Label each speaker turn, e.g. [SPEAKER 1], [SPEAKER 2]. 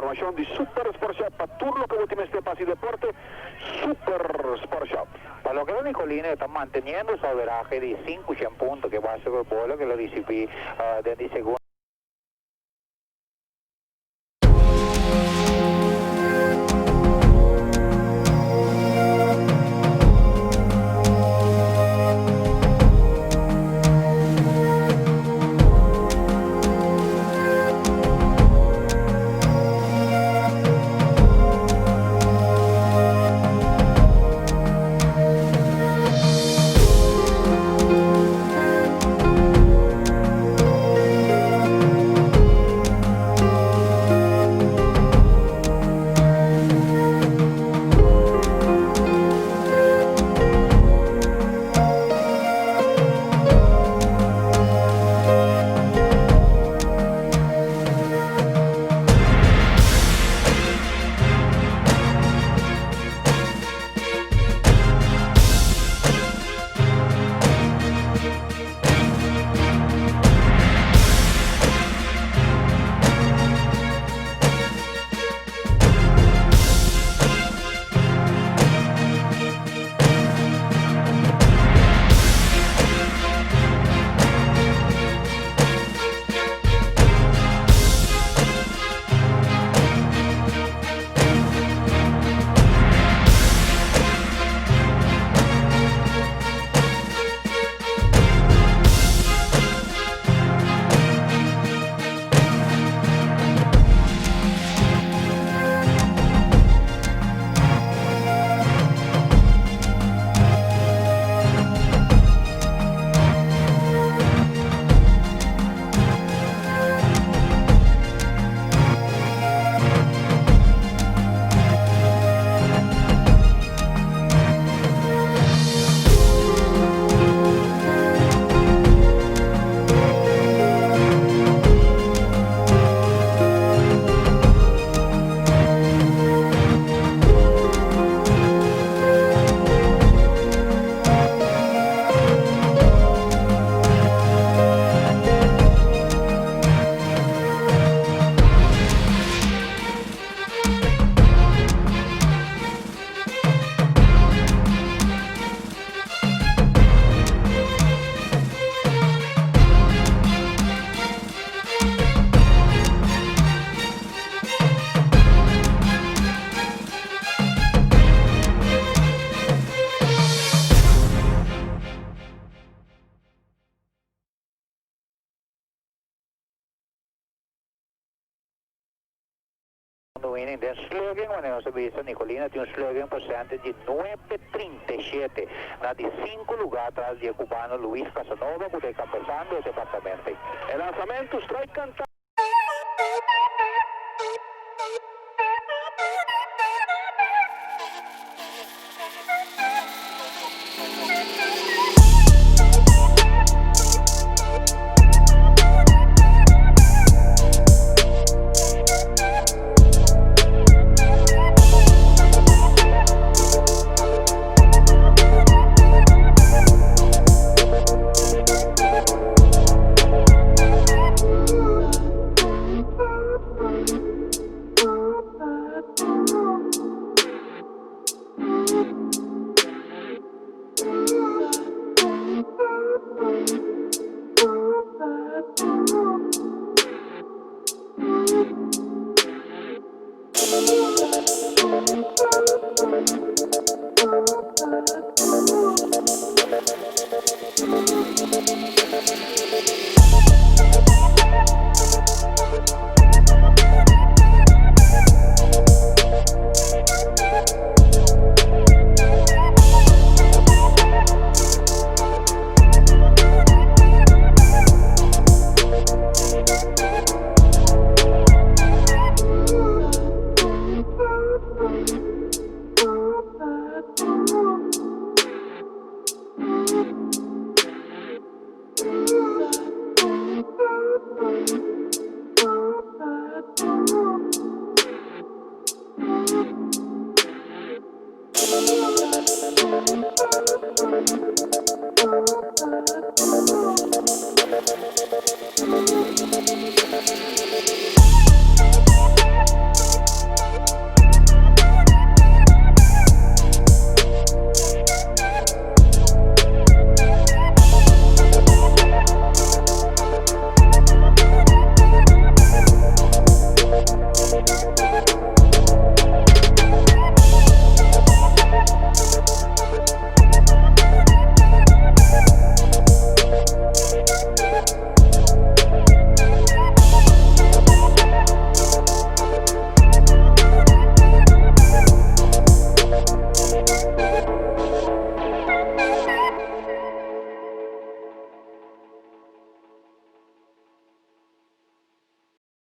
[SPEAKER 1] Informacion di Super Sport Shop pa tur loke bo tin mester pa haci deporte, Super Sport Shop.
[SPEAKER 2] Pa loke ta Nicolino e ta manteniendo su averahe di 500 punto ke base por bola ke lo ricibi den di segundo. Winning den slugging, wanneer nos a bisa Nicolina tin un slugging percentage di 9.37 na di 5 lugar tras di e cubano Luis Casanova cu ta encabezando e departamento.
[SPEAKER 1] E lanzamento strike canta.